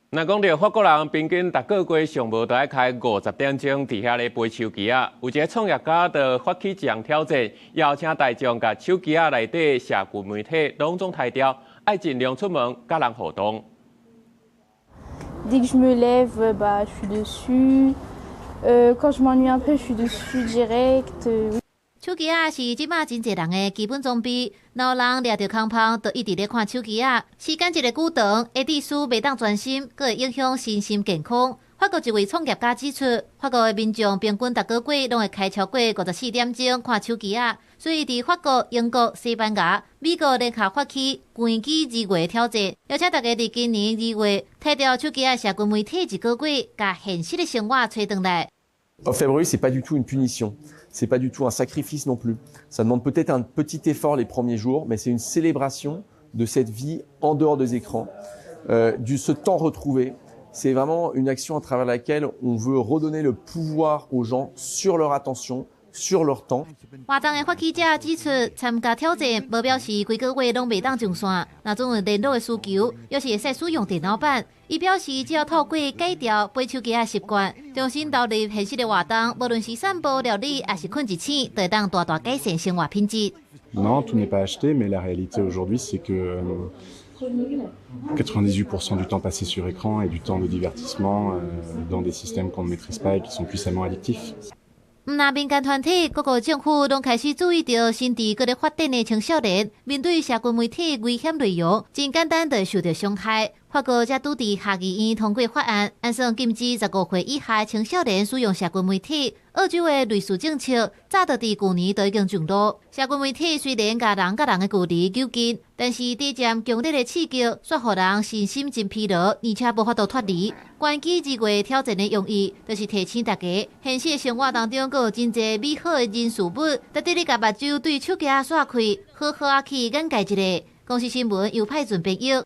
若講著法國人平均逐個月上無都愛開50點鐘佇遐咧陪手機仔，有一個創業家就發起一項挑戰，邀請大眾共手機仔內底社群媒體攏總刣掉，愛盡量出門佮人互動。 Dès que je me lève, bah, je suis dessus. Quand je m'ennuie un peu, je suis dessus direct. 手機仔是這馬真濟人的基本裝備，若有人掠著空芳，就一直咧看手機仔，時間一个久長，會致使袂當專心，閣會影響身心健康。法國一位創業家指出，法國的民眾平均逐個月攏會開超過54點鐘看手機仔，所以佇法國、英國、西班牙、美國聯合發起關機二月挑戰，邀請大家佇今年2月刣掉手機仔社群媒體一個月，共現實的生活揣轉來。 Orfèvrerie, c'est pas du tout une punition, c'est pas du tout un sacrifice non plus. Ça demande peut-être un petit effort les premiers jours, mais c'est une célébration de cette vie en dehors des écrans, du ce temps retrouvé. C'est vraiment une action à travers laquelle on veut redonner le pouvoir aux gens sur leur attention, sur leur temps. 活動的發起者指出，參加挑戰無表示規個月攏袂當上線，若總有聯絡的需求，抑是會使使用電腦版。伊表示，只要透過改掉背手機的習慣，重新投入現實的活動，無論是散步、料理，抑是睏一醒，都會當大大改善生活品質。 Non, tout n'est pas acheté, mais la réalité aujourd'hui, c'est que 98% du temps passé sur écran est du temps de divertissement dans des systèmes qu'on ne maîtrise pas et qui sont puissamment addictifs. 毋但民間團體、各國政府攏開始注意著心智閣咧發展的青少年，面對社群媒體危險內容，真簡單就會受著傷害。法國才拄佇下議院通過法案，按算禁止15歲以下青少年使用社群媒體。澳洲的類似政策早就佇舊年就已經上路。社群媒體雖然共人佮人的距離揪近，但是逐漸強烈的刺激，煞予人身心真疲勞，而且無法度脫離。關機二月挑戰的用意，就是提醒大家，現實生活當中閣有真濟美好的人事物，值得你共目睭對手機仔煞開，好好仔去眼界一下。公視新聞由派准編譯。